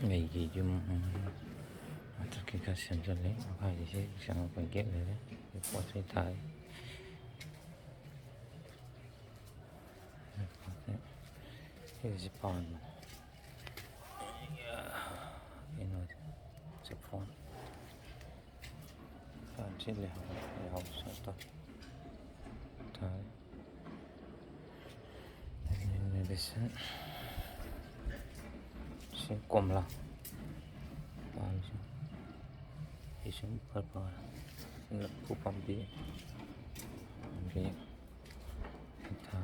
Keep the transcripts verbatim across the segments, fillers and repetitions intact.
ꯑꯩꯒꯤ ꯌꯨꯝ ꯃꯊꯛꯀꯤ ꯈꯔ ꯁꯦꯝꯖꯤꯜꯂꯤ꯫ ꯃꯈꯥꯒꯤꯁꯤ ꯆꯪꯉꯛꯄꯒꯤ ꯒꯦꯠ ꯂꯩꯔꯦ꯫ ꯁꯤ ꯄꯣꯠ ꯆꯩ ꯊꯥꯏ꯫ ꯁꯤꯒꯤꯁꯤ ꯄꯥꯟꯕꯅꯦ꯫ ꯀꯩꯅꯣ, ꯆꯤꯐꯣꯟ꯫ ꯄꯥꯟꯁꯤ ꯂꯩꯍꯧ-, ꯂꯩꯍꯧ ꯁꯥꯠꯇꯣ ꯊꯥꯏ꯫ ꯃꯦꯗꯤꯁꯤꯟ꯫ ꯁꯤ ꯀꯣꯝꯂꯥ꯫ ꯄꯥꯜꯂꯤꯁꯤ꯫ ꯁꯤꯁꯨ ꯏꯄꯥꯜ ꯄꯥꯜꯂꯦ꯫ ꯂꯐꯨ ꯄꯥꯝꯕꯤ꯫ ꯄꯥꯝꯕꯤ꯫ ꯊꯥ꯫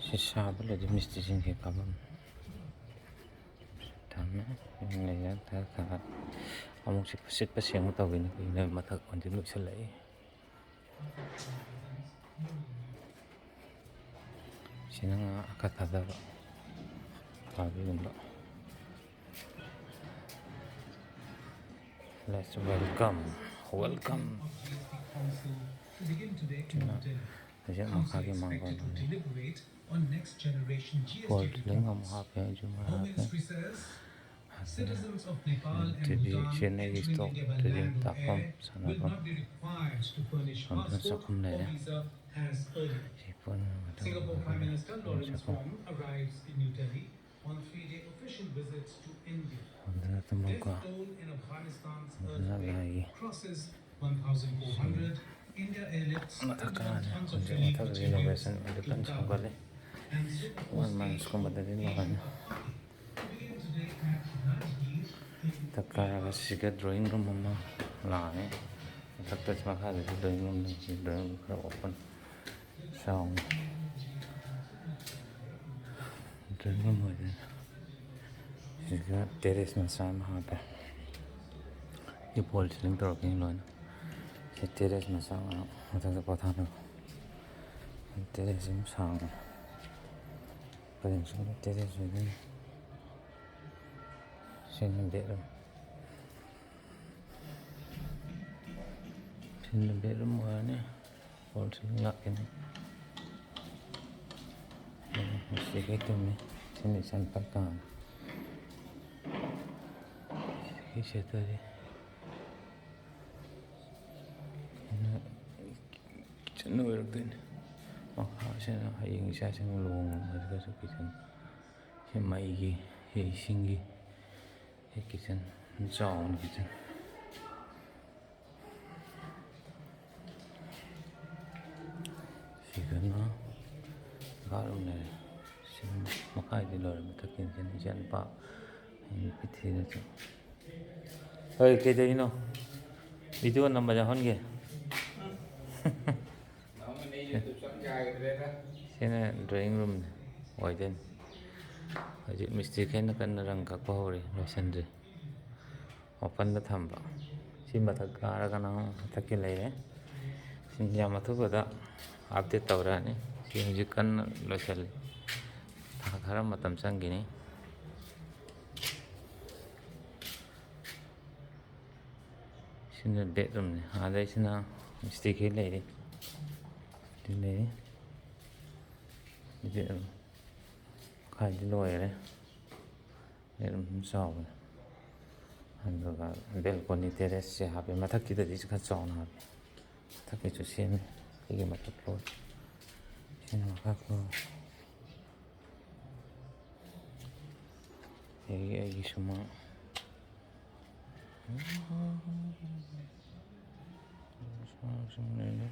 ꯁꯤ ꯁꯥꯕ ꯂꯣꯏꯔꯗꯤ ꯃꯤꯁꯇ꯭ꯔꯤꯁꯤꯡꯒꯤ ꯀꯥꯐꯝ꯫ ꯊꯝꯃꯦ꯫ ꯂꯩꯔꯦ꯫ ꯊꯥ, ꯊꯥ꯫ ꯑꯃꯨꯛ ꯁꯤꯠꯄ, ꯁꯤꯠꯄ ꯁꯦꯡꯕ ꯇꯧꯒꯅꯤ꯫ ꯀꯨꯏꯅ ꯃꯊꯛ ꯑꯣꯟꯗꯤ ꯂꯣꯏꯁꯤꯜꯂꯛꯏ꯫ ꯁꯤꯅ ꯉꯥ ꯑꯀ ꯊꯥꯗꯕ꯫ ꯐꯥꯕꯤꯒꯨꯝꯕ꯫ Let's welcome, welcome. ꯁꯤꯅ ꯍꯧꯖꯤꯛ ꯃꯈꯥꯒꯤ ꯃꯥꯡꯒꯣꯜꯗꯨꯅꯤ꯫ ꯐꯣꯜ ꯁꯤꯂꯤꯡ ꯑꯃꯨꯛ ꯍꯥꯞꯄꯦ, ꯖꯨꯃꯔ ꯍꯥꯞꯄꯦ꯫ ꯇꯤ ꯚꯤ ꯆꯦꯟꯅꯩꯒꯤ ꯏꯁꯇꯣꯛ ꯇ꯭ꯔꯦꯗꯤꯡ ꯇꯥꯛꯐꯝ ꯁꯥꯟꯅꯐꯝ꯫ ꯑꯗꯨꯅ ꯆꯥꯛꯈꯨꯝ ꯂꯩꯔꯦ꯫ ꯁꯤ ꯄꯨꯟꯅ ꯃꯊꯪ ꯆꯥꯛꯈꯨꯝ꯫ ꯑꯗꯨꯅ ꯇꯨꯝꯐꯝ ꯀꯥ꯫ ꯑꯗꯨꯅ ꯂꯥꯏꯒꯤ꯫ ꯃꯊꯛ ꯀꯥꯅꯤ꯫ ꯍꯧꯖꯤꯛ ꯃꯊꯛ renovation ꯑꯣꯏꯅ ꯀꯟꯅ ꯁꯦꯝꯒꯠꯂꯤ꯫ One months ꯀꯨꯝꯕꯗꯗꯤ ꯂꯣꯏꯔꯅꯤ꯫ ꯃꯊꯛ ꯀꯥꯔꯒ ꯁꯤꯒ drawing room ꯑꯃ ꯂꯥꯛꯑꯅꯤ꯫ ꯃꯊꯛꯇ ꯃꯈꯥꯗꯁꯨ drawing room ꯂꯩ꯫ ꯁꯤ drawing room ꯈꯔ open ꯆꯥꯎꯅ꯫ Drawing room ꯑꯣꯏꯗꯣꯏꯅꯤ꯫ ꯁꯤꯒ terrace ꯃꯆꯥ ꯑꯃ ꯍꯥꯞꯄꯦ꯫ ꯁꯤ ꯐꯣꯜ ꯁꯤꯂꯤꯡ ꯇꯧꯔꯛꯈꯤꯅꯤ ꯂꯣꯏꯅ꯫ ꯁꯤ terrace ꯃꯆꯥ ꯑꯃ ꯃꯊꯛꯇ ꯄꯣꯊꯥꯅꯕ꯫ Terrace ꯑꯃ ꯁꯥꯡꯅ꯫ ꯄꯔꯦꯡ ꯁꯨꯝ terrace ꯑꯣꯏꯗꯣꯏꯅꯤ꯫ ꯁꯤꯅ bedroom꯫ ꯁꯤꯅ bedroom ꯑꯣꯏꯔꯅꯤ꯫ ꯐꯣꯜ ꯁꯤꯂꯤꯡ ꯂꯥꯛꯀꯅꯤ꯫ ꯎꯝ, ꯁꯤ ꯀꯩ ꯇꯨꯝꯃꯤ꯫ ꯁꯤꯅ ꯏꯆꯥꯅꯨꯄꯥ ꯀꯥꯅꯤ꯫ ꯁꯤ ꯁꯦꯠꯇꯔꯤ꯫ ꯁꯤꯅ ꯀꯤꯠꯆꯟ ꯑꯣꯏꯔꯛꯇꯣꯏꯅꯦ꯫ ꯃꯈꯥꯁꯤꯅ ꯍꯌꯦꯡ ꯏꯆꯥꯁꯤꯡ ꯂꯨꯍꯣꯡꯕꯗꯁꯨ ꯀꯤꯠꯆꯟ꯫ ꯁꯤ ꯃꯩꯒꯤ, ꯁꯤ ꯏꯁꯤꯡꯒꯤ, ꯁꯤ ꯀꯤꯠꯆꯟ꯫ ꯆꯥꯎꯅ ꯀꯤꯠꯆꯟ꯫ ꯁꯤꯗꯅ ꯕꯥꯠꯔꯨꯝ ꯂꯩꯔꯦ꯫ ꯁꯤ ꯃꯈꯥꯏꯗꯤ ꯂꯣꯏꯔꯦ, ꯃꯊꯛꯀꯤꯁꯤꯅ ꯏꯆꯥꯅꯨꯄꯥ ꯅꯨꯄꯤ ꯊꯤꯔꯁꯨ꯫ ꯍꯣꯏ, ꯀꯩꯗꯧꯔꯤꯅꯣ? ꯚꯤꯗꯤꯑꯣ ꯅꯝꯕ ꯌꯥꯎꯍꯟꯒꯦ꯫ ꯁꯤꯅ ꯗ꯭ꯔꯣꯌꯤꯡ ꯔꯨꯝ ꯑꯣꯏꯗꯣꯏꯅꯤ꯫ ꯍꯧꯖꯤꯛ ꯃꯤꯁꯇ꯭ꯔꯤꯈꯩꯅ ꯀꯟꯅ ꯔꯪ ꯀꯛꯄ ꯍꯧꯔꯤ, ꯂꯣꯏꯁꯤꯟꯗ꯭ꯔꯤ꯫ ꯑꯣꯄꯟꯗ ꯊꯝꯕ꯫ ꯁꯤ ꯃꯊꯛ ꯀꯥꯔꯒꯅ ꯃꯊꯛꯀꯤ ꯂꯩꯔꯦ꯫ ꯁꯤ ꯌꯥꯝ ꯑꯊꯨꯕꯗ ꯑꯞꯗꯦꯠ ꯇꯧꯔꯛꯑꯅꯤ꯫ ꯁꯤ ꯍꯧꯖꯤꯛ ꯀꯟꯅ ꯂꯣꯏꯁꯤꯜꯂꯤ꯫ ꯊꯥ ꯈꯔ ꯃꯇꯝ ꯆꯪꯈꯤꯅꯤ꯫ ꯁꯤꯅ ꯕꯦꯠꯔꯨꯝꯅꯤ꯫ ꯑꯗꯩꯁꯤꯅ ꯃꯤꯁꯇ꯭ꯔꯤꯈꯩ ꯂꯩꯔꯤ꯫ ꯁꯤ ꯂꯩꯔꯤ꯫ ꯕꯦꯠꯔꯨꯝ꯫ ꯃꯈꯥꯏꯗꯤ ꯂꯣꯏꯔꯦ꯫ ꯕꯦꯠꯔꯨꯝ ꯑꯗꯨꯝ ꯆꯥꯎꯕꯅꯦ꯫ ꯑꯗꯨꯒ ꯕꯦꯜꯀꯣꯅꯤ ꯇꯦꯔꯦꯁꯁꯦ ꯍꯥꯞꯄꯦ꯫ ꯃꯊꯛꯀꯤꯗꯗꯤ ꯈꯔ ꯆꯥꯎꯅ ꯍꯥꯞꯄꯦ꯫ ꯃꯊꯛꯀꯤꯁꯨ ꯁꯦꯝꯃꯦ꯫ ꯑꯩꯒꯤ ꯃꯊꯛ ꯐ꯭ꯂꯣꯔ꯫ ꯁꯤꯅ ꯃꯈꯥ ꯐ꯭ꯂꯣꯔ꯫ ꯑꯩꯒꯤ, ꯑꯩꯒꯤ ꯁꯨꯃꯥꯡ꯫ ꯁꯨꯃꯥꯡ ꯁꯨꯝ ꯂꯩꯔꯦ꯫